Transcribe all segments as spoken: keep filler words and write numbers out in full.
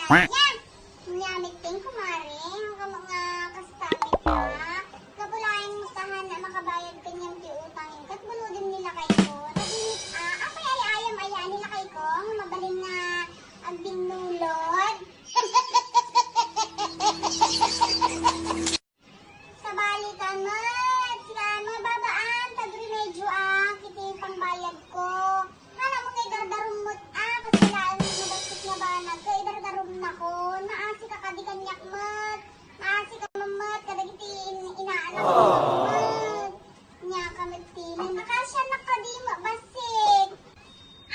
Nya, nya, mitting, kumare, ang kamo nga kastamit na. Kapulayan mo tahan na makabayad kaniam ti utang, ket bulodem ni lakayko. Nagingit, ah, apay ay ayam aya ni lakayko, nga mabalin nga agbinnulod. Sabali ka met, sika met, babaan, tagremedyo, ah, iti pangbayadko. Hala mo kay dardarum met, ah, kasi laeng nga bassit nga banag, kay dardarum nakon, maasi ka kadi kaniak met, maasi ka met, kadagiti in-, inaanak mo met. Nya ka met tinen, akasya na kadi met, bassit.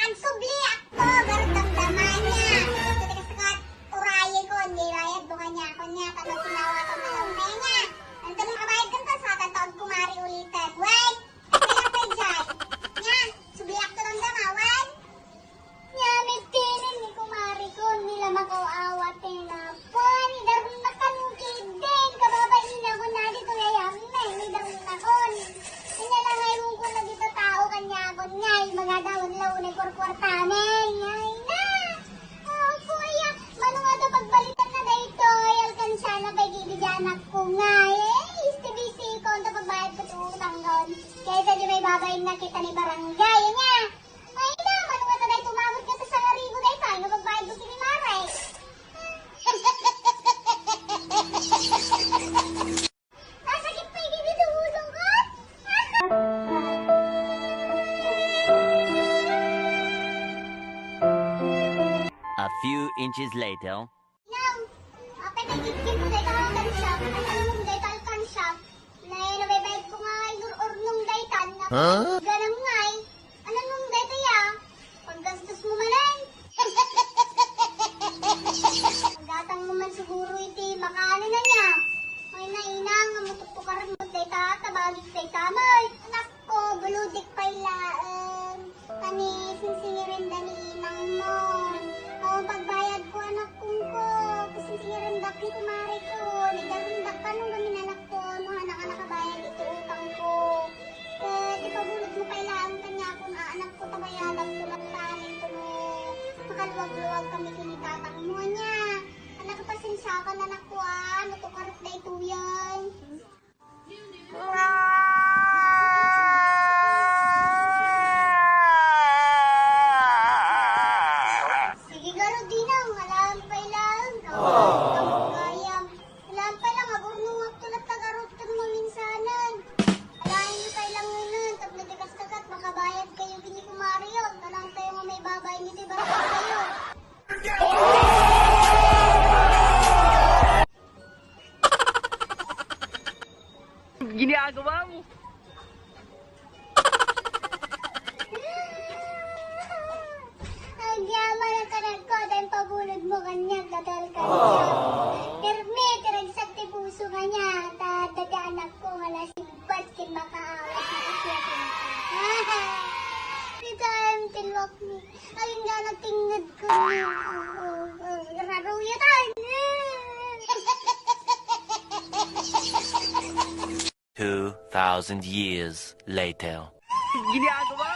Agsubliakto, garud damdama nia. Iti kasakat, urayekon, di rayat, bunga nia, kunia, tapno sinawaton na launay nia. Anta makabayad kanta, satan taon kumari ulitan. Wen, kaya pay jay. Nia, subliakto damdama, wen. Nia, mitinen ni kumari ko, nila makaw-awat, eh, na. Pwani, darunakon ketdin, kababain ako na dito, yayam na, eh, darunakon. Inalangaywon ko na dito tao, kanya akon nga, eh, mga daon launay, kurkwarta na, eh, ay na. Oh, kuya, mano nga daw pagbalitan na daytoy, alkansya na pay gidi di anak ko nga, eh, isti bisi ko, ang pagbayad ko ti utang ko. Kaysa di may babain na kita ni barangay, nga. Ay na, mano nga taday tumabot ka sa sangaribo daytoy, nga pagbayad ko kini Mare. Nasakit pa yung dito ulo ko. A few inches later. Nang, apay kay gitgit mo dayta alkansya, ay, ano mo dayta alkansya? Nay, nabaybayad ko nga inur-urnong dayta, na Huh? ganang ngay. Ano mo dayta ya? Paggastos mo manen. Paggatang mo man siguro iti makaano na niya. Ay, nainang, nga mutuktukaran mo dayta, tabagik dayta, may. Anak ko, buludik pay laeng. Kani, singsingirenda ni inang mo. O, pagbayad ko, anak kong ko. Singsingirenda ni kumare ko. Ni darundak ka nung gamin anak ko. No, anak, anak, kabayad iti utang ko. Ket, ipabulod mo pay laeng kaniakon, a, anak ko, tabayadam ko lang tanin, kuno makaluag-luag kami kini tatang mo, ania. Anak, pasensiakan, anak ko, a, no, tukarek daytoyen. Sige, garud, Ninang, alam pay laeng. Kamo gayam. Alam pay lang, agurnongak ti latta garud ken maminsanan. Alaenyo pay lang ngayon, tapno di kastakat, makabayad kayo, kini kumareyo. Alam tayo nga may babay ni ti barangay kayo. Ginagawa mo. Agyaman ang kanagko, dahil pabulod mo kanya, gagal ka niya. Pirmi, tiragsak ti puso ka niya, ta dati anak ko, nga nasigpat, kin makaawas na isya. Dito, I'm tilwak ni. Ay, nga nagtinged ko ni. Raruyatan. Two thousand years later. Ginagawa